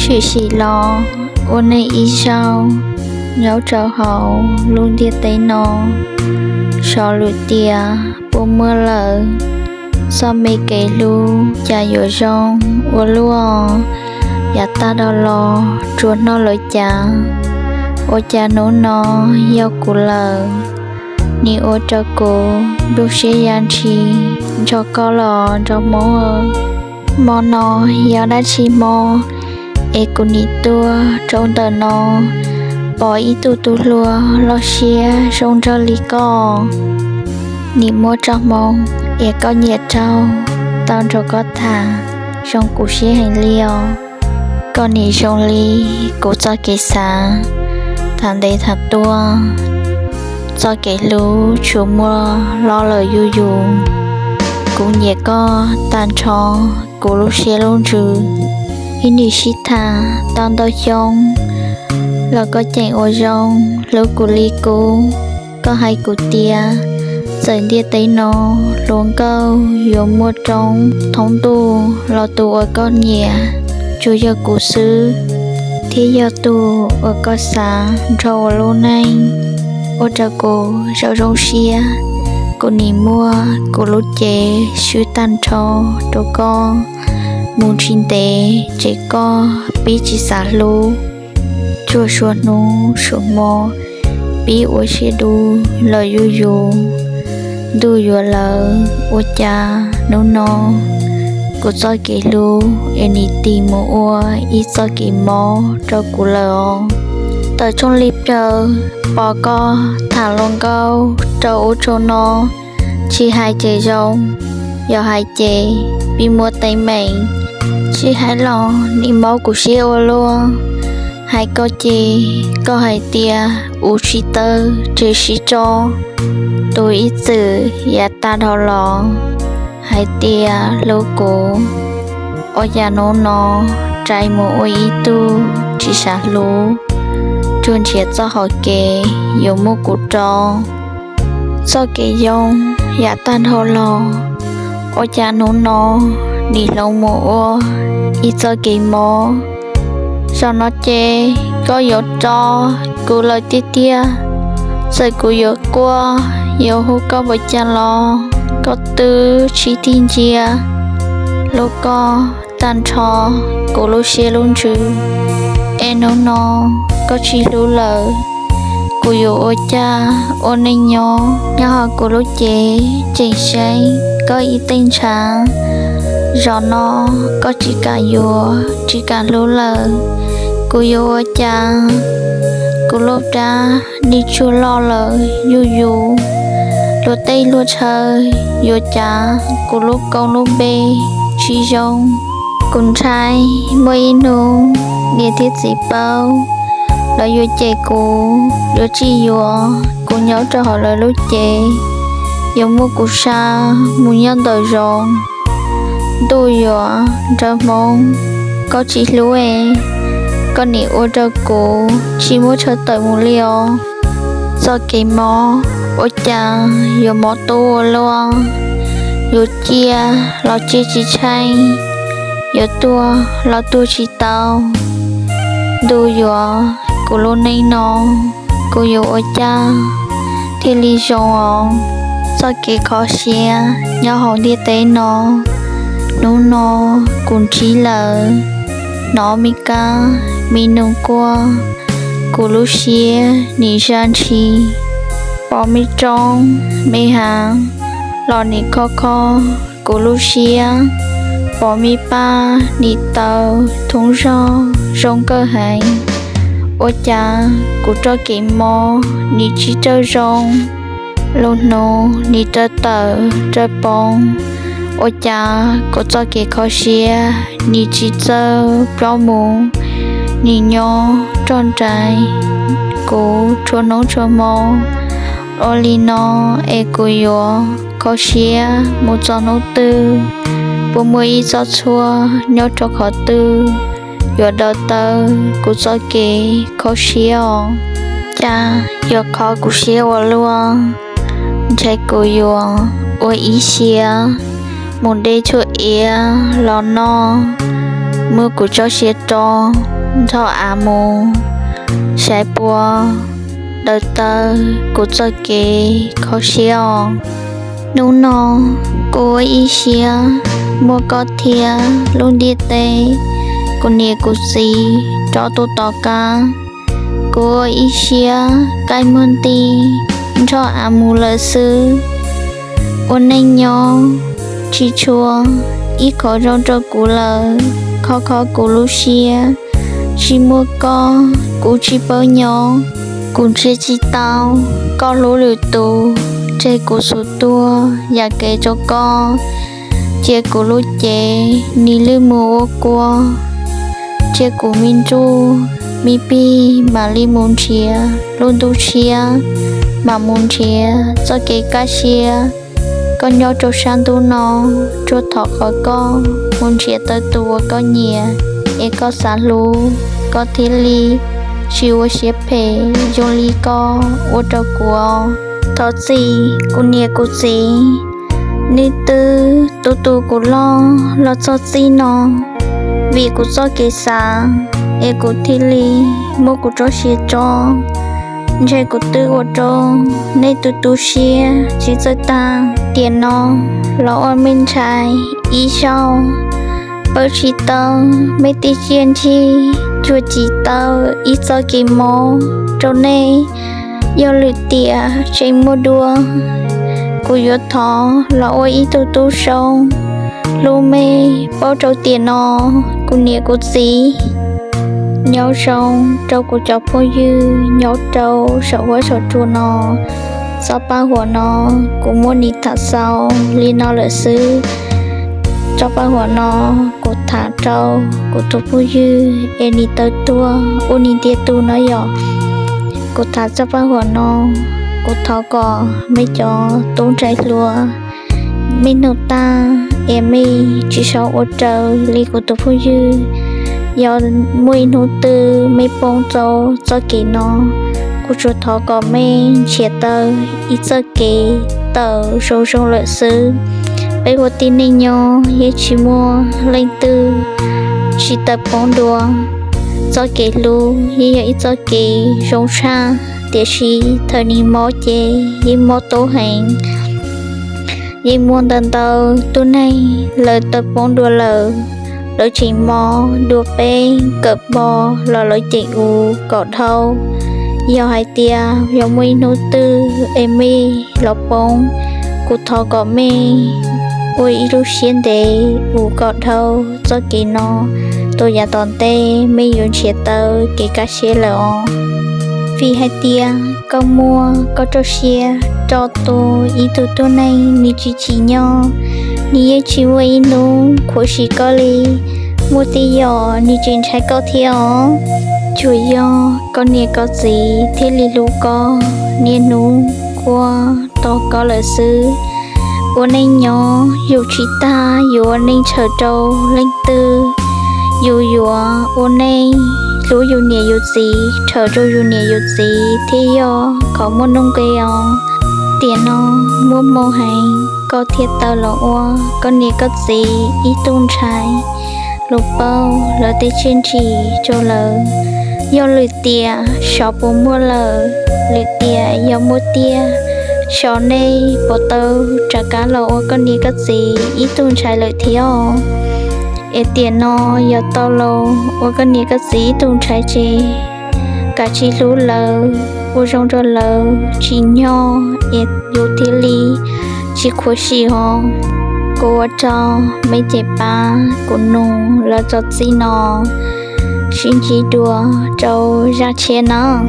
Tshwm sim los ua neej ib zaug nyob rau hauv lub ntiaj teb no, xyov lwm tiam puas muaj lawm. Txoj me kev hlub cas yuav zoo ua luaj, yav tag dhau los tsuas hnov lawv cav. Ua cas hnub no yog kuv lawm, nim ua rau kuv nplooj siab ya ntshis nrog koj los nraug Hmoob. Hmo no yog dab tsi hmo es kuv nim tuaj rau ntawm no pom ib tug tub hluas loj siab zoo nraug li koj? Nim muaj txoj hmoo es koj nyiam raug tau nrog koj tham, zoo kuv siab heev li os. Koj nim zoo li kuv txoj kev xav, tham ntev tham tuaj, txoj kev hlub tsuas muaj hlob lawm yuj yus. Kuv nyiam koj tag nrho kuv lub siab lub ntsws, ib nim sib tham tau ntau xyoo los koj tseem ua zoo hlub kuv li kub. Koj hais kuv tias txawm ntiaj teb no hluas nkauj yuav muaj roob thoob ntuj los tus uas koj nyiam tsuas yog kuv xwb, thiab yog tus uas koj xav nrog ua lub neej. Ua rau kuv zoo zoo siab, kuv nim muab kuv lub cev swb tag nrho rau koj. Mus tsis ntev ces koj pib tsis xav hlub, tsuas suav hnub suav hmo pib ua siab dub lawm yuj yus. Ntuj yuav lawv, ua cas hnub no kuv txoj kev hlub es nim tis mus ua ib txoj kev mob rau kuv lawm os. Tawm tshooj li plaws pom koj tham hluas nkauj rau ub rau no, tsis hais ces zoo, yog hais ces pib muab teeb meem. Tsis hais los nim mob kuv siab ua luaj. Hais koj ces koj hais tias ua tsis tau ces sib tso. Tus ib txwm yav tag dhau los hais tias hlub kuv, ua cas hnub no rais mus ua ib tug tsis xav hlub, tsuas nrhiav txoj hau kev yuav muab kuv rau. Txoj kev yoo yav tag dhau los, ua cas hnub no nim hloov mus ua ib txoj kev mob. Zaum no ces koj yuav rov kuv lawm tiag tiag. Txawm kuv yuav quaj yuav hu koj npaum cas los koj twb tsis tig ntsia. Hlub koj tag nrho kuv lub siab lub ntsws, es hnub no koj tsis hlub lawm, kuv yuav ua cas ua neej nyob? Nyob hauv kuv lub cev tseem seev koj ib tej ntshav. Zaum no koj tsis kam yuav tsis kam hlub lawm, kuv yuav ua cas? Kuv lub plab nim tsuag loj lawm yuj yus. Luag tej luag chaw yuav cav kuv lub koob lub npe tsis zoo. Kuv ntshai muaj ib hnub niam thiab txiv paub, lawv yuav cem kuv yuav tsis yuav kuv nyob rau hauv lawv lub cev, yuav muab kuv xa mus nyob ntawm zoov. Ntuj yuav nraug Hmoob, koj tsis hlub es koj nim ua rau kuv tsis muaj chaw tawm mus li os. Txoj kev mob ua cas yuav mob tu ua luaj, yuav cia los cia tsis tsheej, yuav tuag los tuag tsis tau. Ntuj yuav, kuv lub neej no kuv yuav ua cas thiaj li zoo os? Txoj kev kho siab nyob hauv ntiaj teb no, hnub no kuv ntsib lawm. Hnov me kab me noog quaj, kuv lub siab nim zaj ntshis. Pom me roob me hav los nim kho kho kuv lub siab. Pom me paj nim taw thoob zog zoo nkauj heev. Ua cas kuv txoj kev mob nim tsis txawj zoo, lub hnub nim raws tawm raws poob. Ua cas kuv txoj kev kho siab nim tsis txawj plob mus, nim nyob roj nrais kuv txhua hnub txhua hmo. Ua li no es kuv yuav kho siab mus txog hnub twg? Puas muaj ib txoj txhua nyob rau qhov twg yuav daws tau kuv txoj kev kho siab os? Cas yuav kho kuv siab ua luaj? Ntshe kuv yuav ua ib siab mus de tshuaj iav los noj, muab kuv tso siab rov nrog av mus saib puas daws tau kuv txoj kev kho siab os. Hnub no kuv ua ib siab muab koj thiab lub ntiaj teb, kuv niam kuv txiv rov tu tom qab. Kuv ua ib siab qaij muag nti nrog av mus lawm xwb. Ua neej nyob tsis tshua ib qho zoo rau kuv lawm, kho kho kuv lub siab. Tsis muaj koj kuv tsis paub nyob, kuv ntsia tsis tau koj hlub lwm tus, tseg kuv xub tuag yam kev rau koj. Cia kuv lub cev nim lwj mus ua kua, cia kuv me ntsuj me plig mam li mus nrhiav lub ntuj tshiab, mam mus nrhiav txoj kev kaj siab. Koj nyob rau sab ntuj no, tsuas thov qhov koj mus nrhiav tau tus uas koj nyiam es koj xav hlub, koj thiaj li tsis ua siab phem zoo li koj ua rau kuv. Thov txim kuv niam kuv txiv, nej twb tu tu kuv loj los txog txij no, vim kuv txoj kev xav es kuv thiaj li muab kuv tso siab rov. Ntshe kuv twb ua rau nej tu tu siab tsis txawj tag. Tiam no los ua mej ntshai ib zaug, pab tsis tau mej tej txiaj ntsig, tsuas tsim tau ib txoj kev mob rau nej. Yog lwm tiam tseem muaj dua, kuv yuav thov los ua ib tug tub zoo hlub mej paub rau tiam no, kuv niam kuv txiv. Nyob zoo rau kuv cov phooj ywg nyob rau saum huab saum cua no. Txoj paj huam no kuv muab nim tham xaus li no lawm xwb. Txoj paj huam no kuv tham rau kuv tus phooj ywg es nim tau tuag ua nim ntiag tug no yom. Kuv tham txoj paj huam no, kuv thov kom mej cov tub ntxhais hluas, mej nug tag es mej tsis txhob ua raws li kuv tus phooj ywg. Yog muaj ib hnub twg mej poob rau txoj kev no, kuv tsuas thov kom mej nrhiav tau ib txoj kev tawm zoo zoo lawm xwb. Peb ua tib neeg nyob yeej tsis muaj leej twg tsis tau poob dua. Txoj kev hlub yeej yog ib txoj kev zoo tshaj, tiam sis thaum nws mob ces yeej mob tub heev. Yeej muaj ntau ntau tug neeg lawv tau poob dua lawm, lawv tseem mob dua peb kawm npo los lawv ceem u kom dhau. Yog hais tias yog muaj ib hnub twg es mej los poob, kuv thov kom mej ua ib lub siab ntev u kom dhau txoj kev no. Tuaj yav tom ntej mej yuav nrhiav tau kev kaj siab lawm os. Vim hais tias koj muab koj txoj sia rau tus ib tug tub neeg nws tsis tsim nyog, nws yeej tsis muaj ib hnub khuv xim koj li. Muaj tej yam nws tseem ntshai koj thiab os. Tsuas yog koj niam koj txiv thiaj li hlub koj, niaj hnub quaj tos koj lawm xwb. Ua neej nyob yus tsis tas yus ua neej txhaum rau leej twg. Yus yuav ua neej hlub yus niam yus txiv txhaum rau yus niam yus txiv thiaj yog qhov muaj nuj nqis os. Tiam no muaj hmoo heev koj thiaj tau los ua koj niam koj txiv ib tug ntxhais, los pauj lawv tej txiaj ntsig rau lawv. Yog lwm tiam xyov puas muaj lawm, lwm tiam yog muaj tiag, xyov nej puas tau rov qab los ua koj niam koj txiv ib tug ntxhais lawm thiab. Es tiam no yog tau los ua koj niam koj txiv ib tug ntxhais ces kav tsij hlub lawv, ua zoo rau lawv tsim nyog es yus thiaj li tsis khuv xim os. Kuv ua rau mej ceev pab kuv nug los txog txij no, sib ntsib dua rau zaj tshiab nawb.